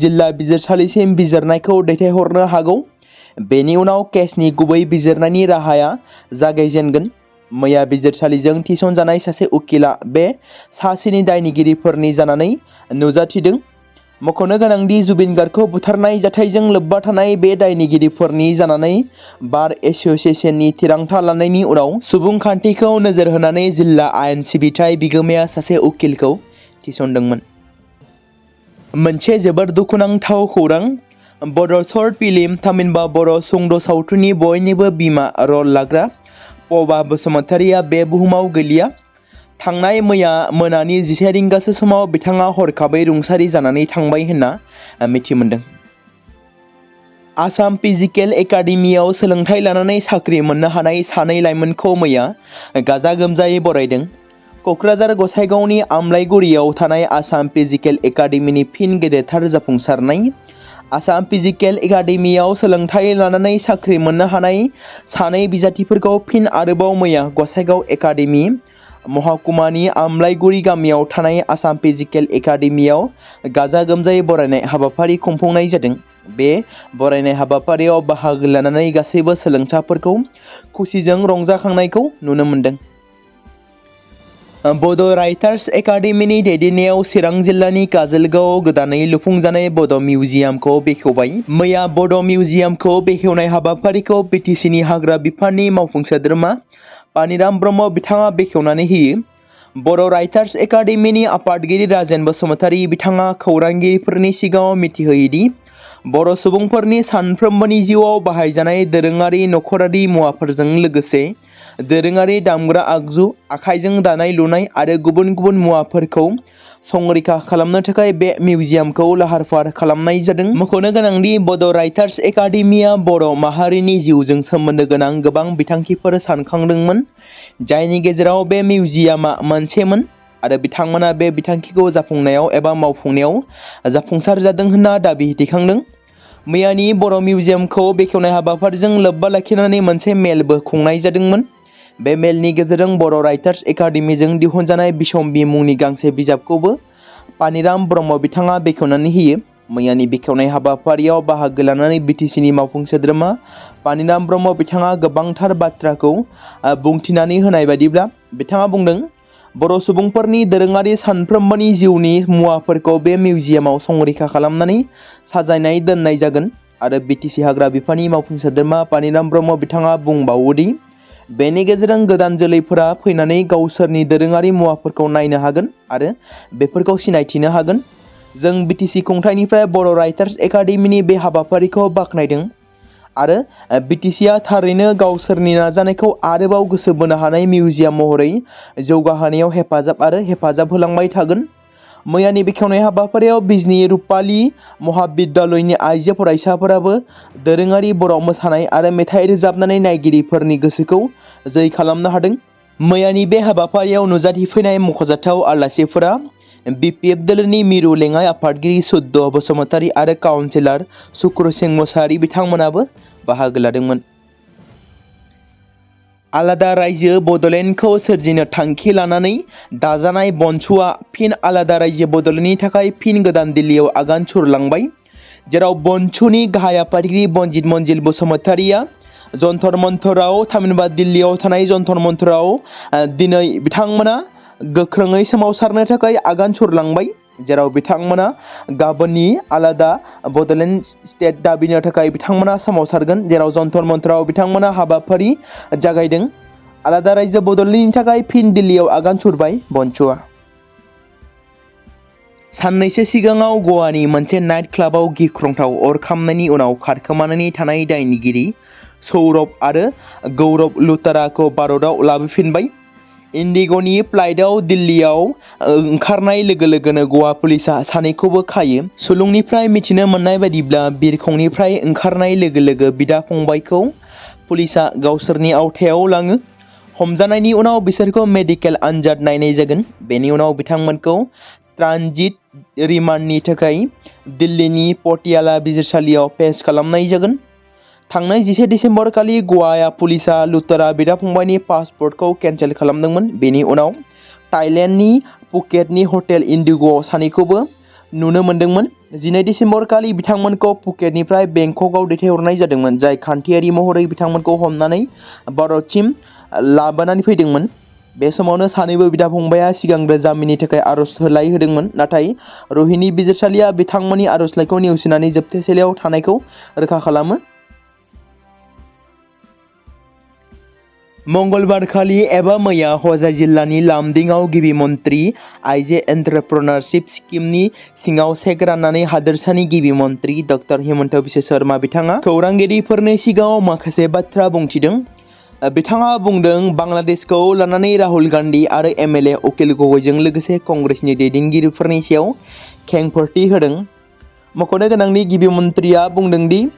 जिल्ला बिजिरसालिसिम बिजिरनायखौ दैथायहरनो हागौ। बेनि उनाव केसनि गुबै बिजिरनायनि राहाया जागायजेनगोन। मैया बिजिरसालिजों थिसनजानाय सासे उकिला बे सा 7 दायनिगिरिफोरनि जानानै नुजाथिदों। मख'नो गोनांदि जुबिन गार्गखौ बुथारनाय जाथायजों लोब्बा थानाय बे दायनिगिरिफोरनि जानानै बार एसोसिएशननि थिरांथा लानायनि उनाव सुबुंखान्थिखौ नोजोर होनानै जिल्ला आयेन सिबिथाय बिगोमाया सासे उकिलखौ थिसनदोंमोन। मोनसे जोबोद दुखुनांथाव खौरां। बड' शर्ट फिल्म थामहिनबा बर' सुंद' सावथुननि बयनिबो बिमा रल लाग्रा पबा बसुमतारिया बे बुहुमाव गैलिया। थांनाय मैया मोनानि 11 रिंगासो समाव बिथाङा हरखाबै रुंसारि जानानै थांबाय होनना मिथि मोनदों। आसाम फिजिकेल एकाडेमियाव सोलोंथाइ लानानै साख्रि मोननो हानाय सानै लाइमोनखौ मैया गाजा गोमजायै बरायदों। क'क्राझार गसाइगावनि आमलाइगुरियाव थानाय आसाम फिजिकेल एकाडेमिनि फिन गेदेरथार जाफुंसारनाय। आसाम फिजिकेल एकाडेमियाव सोलोंथाइ लानानै साख्रि मोननो हानाय सानै बिजाथिफोरखौ फिन आरोबाव मैया गसाइगाव एकाडेमि महकुमानि आमलाइगुरि गामियाव थानाय आसाम फिजिकेल एकाडेमियाव गाजा गोमजायै बरायनाय हाबाफारि खुंफुंनाय जादों। बे बरायनाय हाबाफारियाव बाहागो लानानै गासैबो सोलोंसाफोरखौ खुसिजों रंजाखांनायखौ नुनो मोन्दों। बड' राइटार्स एकाडेमिनि दैदेननायाव चिरां जिल्लानि काजोलगावआव गोदानै लुफुंजानाय बड' मिउजियामखौ बेखेवबाय। मैया बड' मिउजियामखौ बेखेवनाय हाबाफारिखौ बिटिसिनि हाग्रा बिफाननि मावफुं सोद्रोमा पानिराम ब्रह्म बिथाङा बेखेवनानै होयो। बर' राइटार्स एकाडेमिनि आफादगिरि राजेन बसुमतारि बिथाङा खौरांगिरिफोरनि सिगाङाव मिथिहोयोदि बर' सुबुंफोरनि सानफ्रोमबोनि जिउआव बाहायजानाय दोरोङारि नखरारि मुवाफोरजों लोगोसे दोरोङारि दामग्रा आगजु, आखाइजों दानाय लुनाय आरो गुबुन गुबुन मुवाफोरखौ संरैखा खालामनो थाखाय बे मिउजियामखौ लाहार फाहार खालामनाय जादों। मख'नो गोनांदि बड' राइटार्स एकाडेमिया बर' माहारिनि जिउजों सोमोन्दो गोनां गोबां बिथांखिफोर सानखांदोंमोन, जायनि गेजेराव बे मिउजियामा मोनसेमोन आरो बिथांमोना बे बिथांखिखौ जाफुंनायाव एबा मावफुंनायाव जाफुंसार जादों होनना दाबि दैखांदों। मैयानि बर' मिउजियामखौ बेखेवनाय हाबाफारिजों लोब्बा लाखिनानै मोनसे मेलबो खुंनाय जादोंमोन। बे मेलनि गेजेरजों बर' राइटार्स एकाडेमिजों दिहुनजानाय बिसम्बि मुंनि गांसे बिजाबखौबो पानिराम ब्रह्म बिथाङा बेखेवनानै होयो। मैयानि बेखेवनाय हाबाफारियाव बाहागो लानानै बिटिसिनि मावफुं सोद्रोमा पानिराम ब्रह्म बिथाङा गोबांथार बाथ्राखौ बुंथिनानै होनाय बायदिब्ला बिथाङा बुंदों, बर' सुबुंफोरनि दोरोङारि सानफ्रोमबोनि जिउनि मुवाफोरखौ बे मिउजियामाव संरैखा खालामनानै साजायनाय दोननाय जागोन आरो बिटिसि हाग्रा बिफाननि मावफुं सोद्रोमा पानिराम ब्रह्म बिथाङा बुंबावोदि बेनि गेजेरजों गोदान जोलैफोरा फैनानै गावसोरनि दोरोङारि मुवाफोरखौ नायनो हागोन आरो बेफोरखौ सिनायथिनो हागोन। जों बिटिसि खुंथायनिफ्राय बर' राइटार्स एकाडेमिनि बे हाबाफारिखौ बाख्नायदों आरो बिटिसिआ थारैनो गावसोरनि नाजानायखौ आरोबाव गोसो बोनो हानाय मिउजियाम महरै जौगाहोनायाव हेफाजाब होलांबाय थागोन। मैयानि बेखेवनाय हाबाफारियाव बिजनी रुपाली महाबिद्यालयनि आइजो फरायसाफोराबो दोरोङारि बर' मोसानाय आरो मेथाइ रोजाबनानै नायगिरिफोरनि गोसोखौ जै खालामनो हादों। मैयानि बे हाबाफारियाव नुजाथिफैनाय मख'जाथाव आलासिफोरा बिपिएफ दोलोनि मिरु लेङाइ आफादगिरि सुद्द बसुमतारि आरो काउन्सिलर सुक्र सिंह मुसाहारि बिथांमोनाबो बाहागो लादोंमोन। आलादा रायजो बड'लेण्डखौ सोरजिनो थांखि लानानै दाजानाय बन्धुआ फिन आलादा रायजो बड'लेण्डनि थाखाय फिन गोदान दिल्लीयाव आगान सुरलांबाय, जेराव बन्धुनि गाहाय आफादगिरि बनजित मन्जिल बसुमतारिया जन्तर मन्तराव थामहिनबा दिल्लीयाव थानाय जन्तर मन्तराव दिनै बिथांमोना गोख्रोङै सोमावसारनो थाखाय आगान सुरलांबाय, जेराव बिथांमोना गाबोननि आलादा बड'लेण्ड स्टेट दाबिनो थाखाय बिथांमोना सोमावसारगोन, जेराव जन्तर मन्तराव बिथांमोना हाबाफारि जागायदों। आलादा रायजो बड'लेण्डनि थाखाय फिन दिल्लीयाव आगान सुरबाय बन्धुआ। साननैसो सिगाङाव गवानि मोनसे नाइट क्लाबाव गिख्रंथाव अर खामनायनि उनाव खारखोमानानै थानाय दायनिगिरि सौरभ आरो गौरब लुथाराखौ भारतआव लाबोफिनबाय। इन्डिग'नि फ्लाइटआव दिल्लीयाव ओंखारनाय लोगो लोगोनो गवा पुलिसआ सानैखौबो खायो। सुलुंनिफ्राय मिथिनो मोननाय बायदिब्ला बिरखंनिफ्राय ओंखारनाय लोगो लोगो बिदा फंबायखौ पुलिसआ गावसोरनि आवथायाव लाङो। हमजानायनि उनाव बिसोरखौ मेडिकेल आनजाद नायनाय जागोन। बेनि उनाव बिथांमोनखौ ट्रानजिट रिमान्डनि थाखाय दिल्लीनि पटियाला बिजिरसालियाव पेश खालामनाय जागोन। थांनाय 11 दिसेम्बर खालि गवा पुलिसआ लुथारा बिदा फंबायनि पासपर्टखौ केन्सेल खालामदोंमोन। बेनि उनाव थाइलेण्डनि फुकेटनि हटेल इन्डिग'आव सानैखौबो नुनो मोन्दोंमोन। 12 डिसेम्बर खालि बिथांमोनखौ फुकेटनिफ्राय बेंककआव दैथायहरनाय जादोंमोन, जाय खान्थियारि महरै बिथांमोनखौ हमनानै भारतसिम लाबोनानै फैदोंमोन। बे समावनो सानैबो बिदा-फंबायआ सिगांग्रो जामिननि थाखाय आर'जलाइ होदोंमोन, नाथाय रोहिणी बिजिरसालिया बिथांमोननि आर'जलाइखौ नेवसिनानै जोबथेसालियाव थानायखौ रोखा खालामो। मंगलबार खालि एबा मैया हजाइ जिल्लानि लामडिंआव गिबि मन्त्रि आइजो एन्ट्रप्रेनारशिप स्किमनि सिङाव चेक राननानै हादोरसानि गिबि मन्त्रि ड हिमन्त बिश्व शर्मा बिथाङा खौरांगिरिफोरनि सिगाङाव माखासे बाथ्रा बुंथिदों। बिथाङा बुंदों, बांलादेशखौ लानानै राहुल गान्धी आरो एमएलए अखिल गगैजों लोगोसे कंग्रेसनि दैदेनगिरिफोरनि सायाव खेंफोरथि होदों। मख'नो गोनांदि गिबि मन्थ्रिया बुंदों दि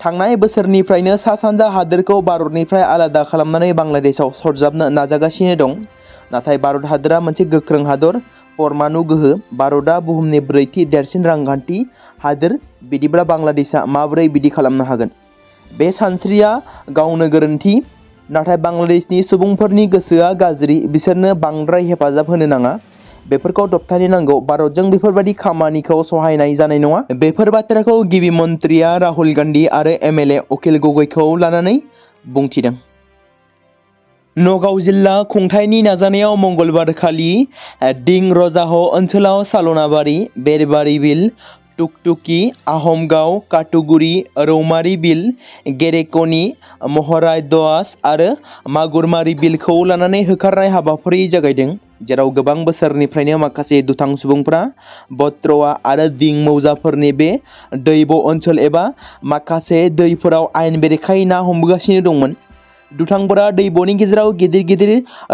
थांनाय बोसोरनिफ्रायनो सा-सानजा हादोरखौ भारतनिफ्राय आलादा खालामनानै बांलादेशआव सरजाबनो नाजागासिनो दं। नाथाय भारत हादोरा मोनसे गोख्रों हादर, परमाणु गोहो। भारतआ बुहुमनि ब्रैथि देरसिन रांखान्थि हादोर। बिदिब्ला बांलादेशआ माबोरै बिदि खालामनो हागोन? बे सानस्रिया गावनो गोरोन्थि। नाथाय बांलादेशनि सुबुंफोरनि गोसोआ गाज्रि। बिसोरनो बांद्राय हेफाजाब होनो नाङा। बेफोरखौ दबथायनो नांगौ। भारतजों बेफोरबादि खामानिखौ सहायनाय जानाय नङा। बेफोर बाथ्राखौ गिबि मन्थ्रिया राहुल गान्धी आरो एमएलए अखिल गगैखौ लानानै बुंथिदों। नगाव जिल्ला खुंथायनि नाजानायाव मंगलबार खालि दिं रजाह ओनसोलाव सालनाबारि, बेरबारि बिल, टुकटुकी, आहमगाव, काटुगुरि, रौमारि बिल, गेरेकनि, महराय द'आस आरो मागुरमारि बिलखौ लानानै होखारनाय हाबाफारि जागायदों, जेराव गोबां बोसोरनिफ्रायनो माखासे दुथां सुबुंफोरा बत्रवा आरो दिं मौजाफोरनि बे दैब ओनसोल एबा माखासे दैफोराव आयेन बेरेखायै ना हमबोगासिनो दंमोन। दुथांफोरा दैबनि गेजेराव गिदिर गिदिर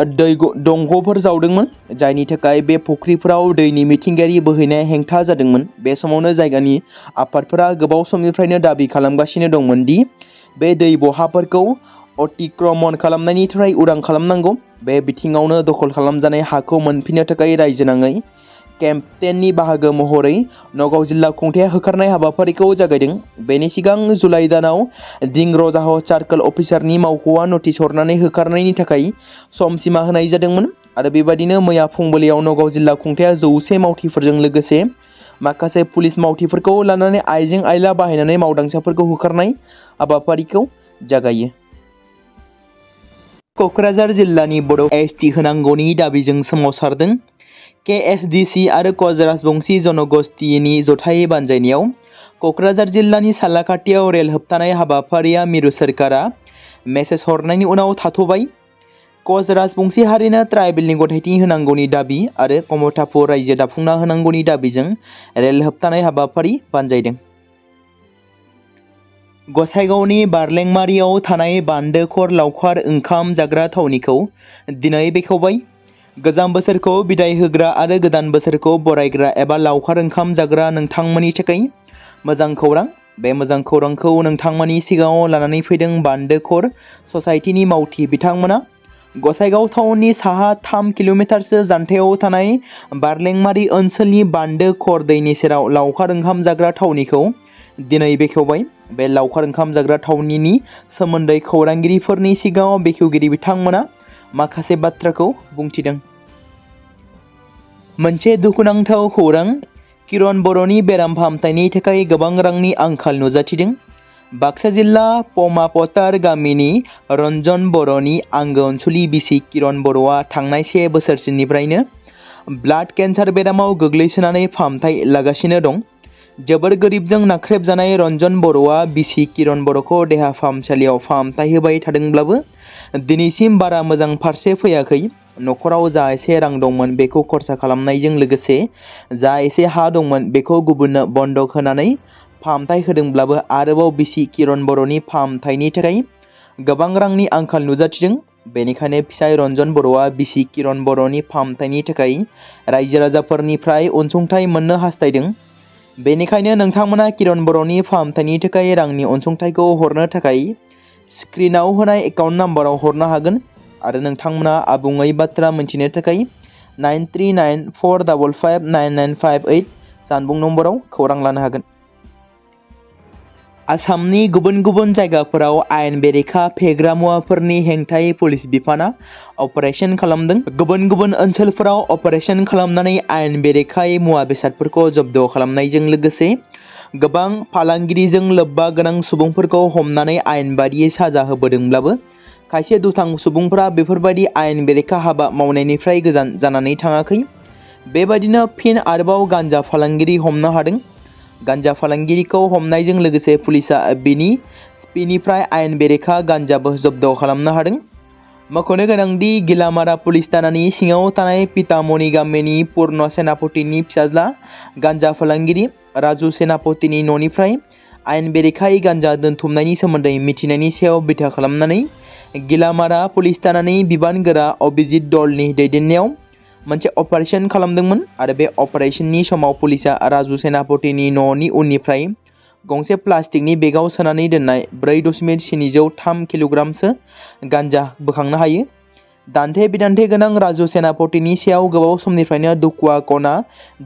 दंग'फोर जावदोंमोन, जायनि थाखाय बे फुख्रिफोराव दैनि मिथिंगायारि बोहैनाया हेंथा जादोंमोन। बे समावनो जायगानि आफादफोरा गोबाव समनिफ्रायनो दाबि खालामगासिनो दंमोन दि बे दैब हाफोरखौ अतिक्रमण खालामनायनि थाखाय उदां खालामनांगौ। बे बिथिङावनो दखल खालामजानाय हाखौ मोनफिननो थाखाय रायजोनाङै केम्पेइननि बाहागो महरै नगाव जिल्ला खुंथाया होखारनाय हाबाफारिखौ जागायदों। बेनि सिगां जुलाइ दानाव दिं रजाह सार्कल अफिसारनि मावख'आ नटिस हरनानै होखारनायनि थाखाय सम सिमा होनाय जादोंमोन आरो बेबादिनो मैया फुंबिलियाव नगाव जिल्ला खुंथाया 100 मावथिफोरजों लोगोसे माखासे पुलिस मावथिफोरखौ लानानै आइजें-आइला बाहायनानै मावदांसाफोरखौ होखारनाय हाबाफारिखौ जागायो। क'क्राझार जिल्लानि बड' एसटि होनांगौनि दाबिजों सोमावसारदों। केएसडिसि आरो क'च राजबंशी जनगोष्ठीनि जथायै बानजायनायाव क'क्राझार जिल्लानि सालाकाटियाव रेल होबथानाय हाबाफारिया मिरु सोरखारा मेसेज हरनायनि उनाव थाथ'बाय। क'च राजबंशी हारिनो ट्राइबेलनि गथायथि होनांगौनि दाबि आरो कमतापुर रायजो दाफुंना होनांगौनि दाबिजों रेल होबथानाय हाबाफारि बानजायदों। गसाइगावनि बारलेंमारियाव थानाय बान्दो खर लावखार ओंखाम जाग्रा थावनिखौ दिनै बेखेवबाय। गोजाम बोसोरखौ बिदाय होग्रा आरो गोदान बोसोरखौ बरायग्रा एबा लावखार ओंखाम जाग्रा नोंथांमोननि थाखाय मोजां खौरां। बे मोजां खौरांखौ नोंथांमोननि सिगाङाव लानानै फैदों बान्दो खर ससाइटिनि मावथि बिथांमोना। गसाइगाव टाउननि साहा 3 किल'मिटारसो जानथायाव थानाय बारलेंमारि ओनसोलनि बान्दो खर दैनि सेराव लावखार ओंखाम जाग्रा थावनिखौ दिनै बेखेवबाय। बे लावखार ओंखाम जाग्रा थावनिनि सोमोन्दै खौरांगिरिफोरनि सिगाङाव बेखेवगिरि बिथांमोना माखासे बाथ्राखौ बुंथिदों। मोनसे दुखुनांथाव खौरां। किरण बर'नि बेराम फाहामथायनि थाखाय गोबां रांनि आंखाल नुजाथिदों। बाक्सा जिल्ला पमापतार गामिनि रन्जन बर'नि आंगो अनसुलि बिसि किरण बर'आ थांनाय 1 बोसोरसोनिफ्रायनो ब्लाड केन्सार बेरामाव गोग्लैसोनानै फाहामथाय लागासिनो दं। जोबोर गोरिबजों नाख्रेबजानाय रन्जन बर'आ बिसि किरण बर'खौ देहा फाहामसालियाव फाहामथाय होबाय थादोंब्लाबो दिनैसिम बारा मोजां फारसे फैयाखै। न'खराव जा एसे रां दंमोन बेखौ खरसा खालामनायजों लोगोसे जा एसे हा दंमोन बेखौ गुबुननो बन्दक होनानै फाहामथाय होदोंब्लाबो आरोबाव बिसि किरण बर'नि फाहामथायनि थाखाय गोबां रांनि आंखाल नुजाथिदों। बेनिखायनो फिसाय रन्जन बर'आ बिसि किरण बर'नि फाहामथायनि थाखाय रायजो राजाफोरनिफ्राय अनसुंथाइ मोननो हास्थायदों। बेनिखायनो नोंथांमोना किरण बर'नि फाहामथायनि थाखाय रांनि अनसुंथाइखौ हरनो थाखाय स्क्रिनाव होनाय एकाउन्ट नाम्बाराव हरनो हागोन आरो नोंथांमोना आबुङै बाथ्रा मिन्थिनो थाखाय 9394559958 जानबुं नम्बराव खौरां लानो हागोन। आसामनि गुबुन गुबुन जायगाफोराव आयेन बेरेखा फेग्रा मुवाफोरनि हेंथायै पुलिस बिफाना अपारेशन खालामदों। गुबुन गुबुन ओनसोलफोराव अपारेशन खालामनानै आयेन बेरेखायै मुवा बेसादफोरखौ जब्द खालामनायजों लोगोसे गोबां फालांगिरिजों लोब्बा गोनां सुबुंफोरखौ हमनानै आयेन बादियै साजा होबोदोंब्लाबो खायसे दुथां सुबुंफोरा बेफोरबायदि आयेन बेरेखा हाबा मावनायनिफ्राय गोजान जानानै थाङाखै। बेबायदिनो फिन आरोबाव गान्जा फालांगिरि हमनो हादों। गान्जा फालांगिरिखौ हमनायजों लोगोसे पुलिसा बिनिफ्राय आयेन बेरेखा गान्जाबो जब्द खालामनो हादों। मख'नो गोनांदि गिलामारा पुलिस थानानि सिङाव थानाय पितामनि गामिनि पुर्ण सेनापतिनि फिसाज्ला गान्जा फालांगिरि राजु सेनापतिनि न'निफ्राय आयेन बेरेखायै गान्जा दोनथुमनायनि सोमोन्दै मिथिनायनि सायाव बिथा खालामनानै गिलामारा पुलिस थानानि बिबानगोरा अभिजित दलनि दैदेननायाव मोनसे अपारेशन खालामदोंमोन आरो बे अपारेशननि समाव पुलिसा राजु सेनापतिनि न'नि उननिफ्राय गंसे प्लास्टिकनि बेगाव सोनानै दोननाय 4.703 किल'ग्रामसो गान्जा बोखांनो हायो। दान्थे बिदान्थे गोनां राजु सेनापतिनि सायाव गोबाव समनिफ्रायनो दुखुवा कना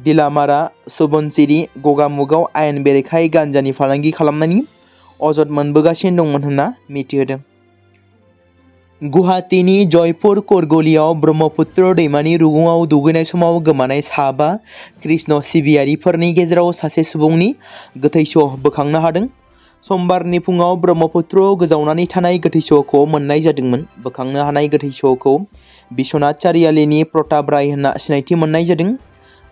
दिलामारा सुबनसिरि गगामुगाव आयेन बेरेखायै गान्जानि फालांगि खालामनायनि अजद मोनबोगासिनो दंमोन होनना मिथिहोदों। गुवाहाटीनि जयपुर करगलियाव ब्रह्मपुत्र दैमानि रुगुङाव दुगैनाय समाव गोमानाय 5 कृष्ण सिबियारिफोरनि गेजेराव सासे सुबुंनि गोथै सह बोखांनो हादों। समबारनि फुङाव ब्रह्मपुत्रआव गोजावनानै थानाय गोथै सहखौ मोननाय जादोंमोन। बोखांनो हानाय गोथै सहखौ बिश्वनाथ चारियालीनि प्रताप राय होनना सिनायथि मोननाय जादों।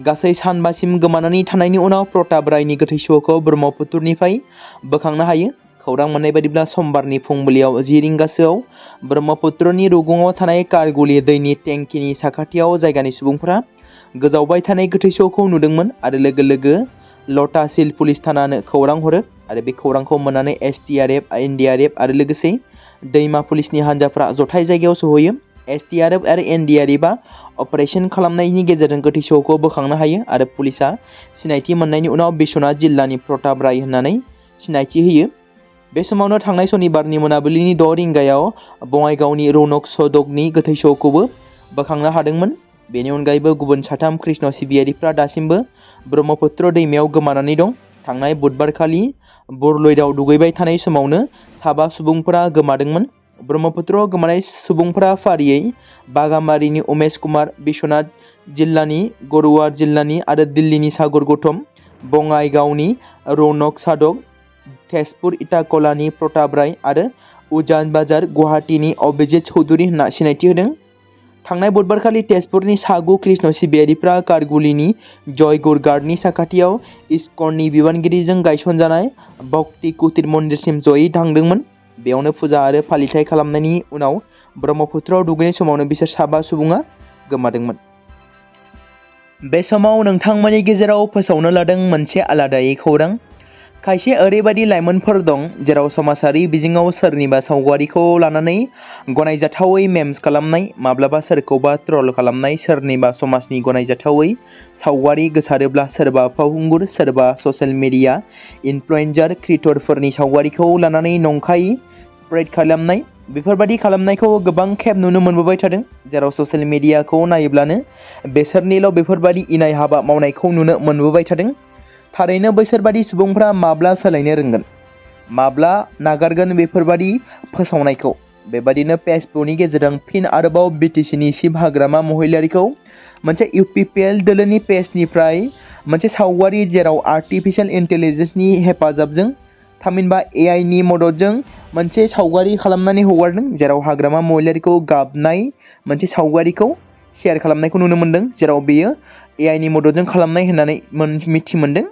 गासै सानबासिम गोमानानै थानायनि उनाव प्रताप रायनि गोथै सहखौ ब्रह्मपुत्रनिफ्राय बोखांनो हायो। खौरां मोननाय बायदिब्ला समबारनि फुंबिलियाव 10 रिंगासोआव ब्रह्मपुत्रनि रुगुङाव थानाय कारगुलि दैनि टेंकिनि साखाथियाव जायगानि सुबुंफोरा गोजावबाय थानाय गोथै सहखौ नुदोंमोन आरो लोगो लोगो लटासिल पुलिस थानानो खौरां हरो आरो बे खौरांखौ मोननानै SDRF, NDRF आरो लोगोसे दैमा पुलिसनि हान्जाफ्रा जथाय जायगायाव सहैयो। SDRF आरो NDRFआ अपारेशन खालामनायनि गेजेरजों गोथै सहखौ बोखांनो हायो आरो पुलिसा सिनायथि मोननायनि उनाव बिश्वनाथ जिल्लानि प्रताप राय होननानै सिनायथि होयो। बे समावनो थांनाय सनिबारनि मोनाबिलिनि 6 रिंगायाव बङाइगावनि रौनक सदकनि गोथै सहखौबो बोखांनो हादोंमोन। बेनि अनगायैबो गुबुन 3 कृष्ण सिबियारिफ्रा दासिमबो ब्रह्मपुत्र दैमायाव गोमानानै दं। थांनाय बुधबारखालि बरलयदाव दुगैबाय थानाय समावनो 7 सुबुंफोरा गोमादोंमोन। ब्रह्मपुत्रआव गोमानाय सुबुंफोरा फारियै बागामारिनि उमेश कुमार, बिश्वनाथ जिल्लानि गरुवार जिल्लानि आरो दिल्लीनि सागर गौतम, बङाइगावनि रौनक सादक, तेजपुर इटाखलानि प्रताप राय आरो उजान बाजार गुवाहाटीनि अभिजित चौधुरी होनना सिनायथि होदों। थांनाय बुधबारखालि तेजपुरनि 6 कृष्ण सिबियारिफ्रा कारगुलिनि जयगुर गार्डनि साखाथियाव इस्कननि बिबानगिरिजों गायसनजानाय भक्ति कुटिर मन्दिरसिम जयै थांदोंमोन। बेयावनो फुजा आरो फालिथाय खालामनायनि उनाव ब्रह्मपुत्रआव दुगैनाय समावनो बिसोर 7 सुबुङा गोमादोंमोन। बे समाव नोंथांमोननि गेजेराव फोसावनो लादों मोनसे आलादायै खौरां। खायसे ओरैबायदि लाइमोनफोर दं जेराव समाजारि बिजोङाव सोरनिबा सावगारिखौ लानानै गनायजाथावै मेम्स खालामनाय, माब्लाबा सोरखौबा ट्रल खालामनाय, सोरनिबा समाजनि गनायजाथावै सावगारि गोसारोब्ला सोरबा फावखुंगुर, सोरबा ससियेल मिडिया इनफ्लुएन्सार क्रिएटरफोरनि सावगारिखौ लानानै नंखाय स्प्रेड खालामनाय, बेफोरबायदि खालामनायखौ गोबां खेब नुनो मोनबोबाय थादों। जेराव ससियेल मिडियाखौ नायोब्लानो बेसोरनिल' बेफोरबायदि इनाय हाबा मावनायखौ नुनो मोनबोबाय थादों। थारैनो बैसोरबादि सुबुंफ्रा माब्ला सोलायनो रोंगोन, माब्ला नागारगोन बेफोरबादि फोसावनायखौ? बेबादिनो फेसबुकनि गेजेरजों फिन आरोबाव BTCनि सिप हाग्रामा महिलारिखौ मोनसे UPPL दोलोनि पेजनिफ्राय मोनसे सावगारि जेराव आर्टिफिशियेल इन्टेलिजेन्सनि हेफाजाबजों थामहिनबा AIनि मददजों मोनसे सावगारि खालामनानै हगारदों, जेराव हाग्रामा महिलारिखौ गाबनाय मोनसे सावगारिखौ शेयार खालामनायखौ नुनो मोन्दों, जेराव बेयो AIनि मददजों खालामनाय होननानै मिथि मोन्दों।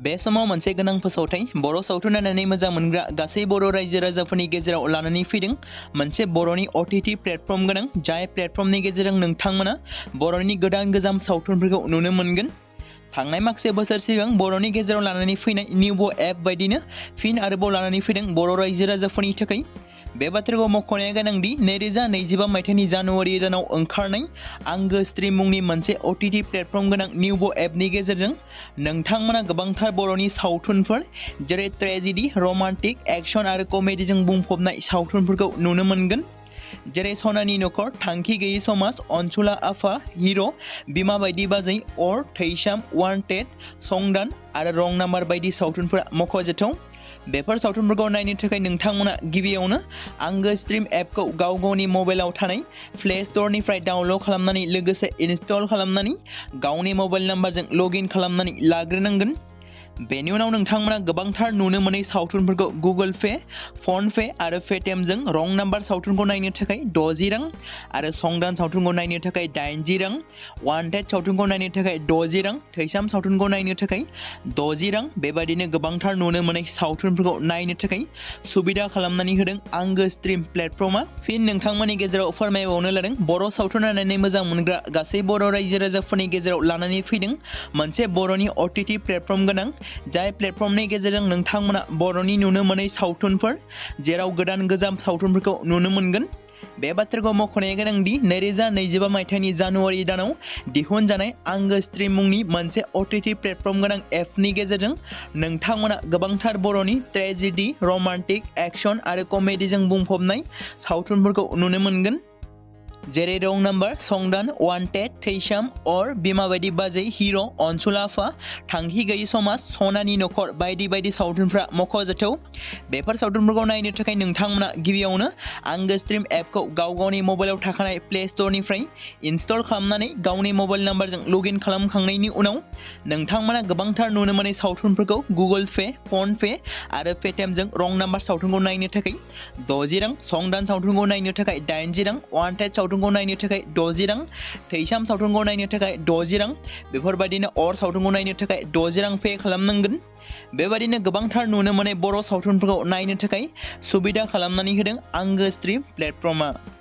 बे समाव मोनसे गोनां फोसावथाय बर' सावथुन नायनानै मोजां मोनग्रा गासै बर' रायजो राजाफोरनि गेजेराव लानानै फैदों मोनसे बर'नि OTT प्लेटफर्म गोनां, जाय प्लेटफर्मनि गेजेरजों नोंथांमोना बर'नि गोदान गोजाम सावथुनफोरखौ नुनो मोनगोन। थांनाय माखासे बोसोर सिगां बर'नि गेजेराव लानानै फैनाय निउबो एप बायदिनो फिन आरोबाव लानानै फैदों बर' रायजो राजाफोरनि थाखाय। बे बाथ्राखौ मख'नाया गोनांदि 2025 मायथाइनि जानुवारि दानाव ओंखारनाय आंगो स्ट्रिम मुंनि मोनसे OTT प्लेटफर्म गोनां निउबो एपनि गेजेरजों नोंथांमोना गोबांथार बर'नि सावथुनफोर जेरै ट्रेजेडि, रमान्टिक, एक्सन आरो कमेडिजों बुंफबनाय सावथुनफोरखौ नुनो मोनगोन। जेरै सनानि नखर, थांखि गैयै समाज, अनसुला आफा, हिर', बिमा बायदि बाजै, अर, थैसाम, वान्टेड, संदान आरो रं नाम्बार बायदि सावथुनफोरा मख'जाथाव। बेफोर सावथुनफोरखौ नायनो थाखाय नोंथांमोना गिबियावनो आंगो स्ट्रिम एपखौ गाव गावनि मबाइलाव थानाय प्ले स्ट'रनिफ्राय डाउनल'ड खालामनानै लोगोसे इनस्टल खालामनानै गावनि मबाइल नाम्बारजों लगइन खालामनानै लाग्रोनांगोन। बेनि उनाव नोंथांमोना गोबांथार नुनो मोनै सावथुनफोरखौ गुगोल पे, फन पे आरो पेटिएमजों रं नाम्बार सावथुनखौ नायनो थाखाय 60 रां आरो संदान सावथुनखौ नायनो थाखाय 80 रां, वान्टेड सावथुनखौ नायनो थाखाय 60 रां, थैसाम सावथुनखौ नायनो थाखाय 60 रां बेबायदिनो गोबांथार नुनो मोनै सावथुनफोरखौ नायनो थाखाय सुबिदा खालामनानै होदों आंगो स्ट्रिम प्लेटफर्मा। फिन नोंथांमोननि गेजेराव फोरमायबावनो लादों बर' सावथुन नायनानै मोजां मोनग्रा गासै बर' रायजो राजाफोरनि गेजेराव लानानै फैदों मोनसे बर'नि OTT प्लेटफर्म गोनां, जाय प्लेटफर्मनि गेजेरजों नोंथांमोना बर'नि नुनो मोनै सावथुनफोर जेराव गोदान गोजाम सावथुनफोरखौ नुनो मोनगोन। बे बाथ्राखौ मख'नाया गोनांदि 2025 मायथाइनि जानुवारि दानाव दिहुनजानाय आंगो स्ट्रिम मुंनि मोनसे OTT प्लेटफर्म गोनां एपनि गेजेरजों नोंथांमोना गोबांथार बर'नि ट्रेजेडि, रमान्टिक, एक्शन आरो कमेडिजों बुंफबनाय सावथुनफोरखौ नुनो मोनगोन। जेरै रं नाम्बार, संदान, वान्टेड, थैसाम, अर, बिमा बायदि बाजै, हिर', अनसुला आफा, थांखि गैयै समाज, सनानि नखर बायदि बायदि सावथुनफ्रा मख'जाथाव। बेफोर सावथुनफोरखौ नायनो थाखाय नोंथांमोना गिबियावनो आंगो स्ट्रिम एपखौ गाव गावनि मबाइलाव थाखानाय प्ले स्ट'रनिफ्राय इनस्टल खालामनानै गावनि मबाइल नाम्बारजों लगइन खालामखांनायनि उनाव नोंथांमोना गोबांथार नुनो मोनै सावथुनफोरखौ गुगोल पे, फन पे आरो पेटिएमजों रं नाम्बार सावथुनखौ नायनो थाखाय 60 रां, संदान सावथुनखौ नायनो थाखाय 80 रां, वान्टेड सावथुनखौ नायनो थाखाय 60 रां, थैसाम सावथुनखौ नायनो थाखाय 60 रां बेफोरबायदिनो अर सावथुनखौ नायनो थाखाय 60 रां पे खालामनांगोन। बेबायदिनो गोबांथार नुनो मोनै बर' सावथुनफोरखौ नायनो थाखाय सुबिदा खालामनानै होदों आंगो स्ट्रिम प्लेटफर्मा।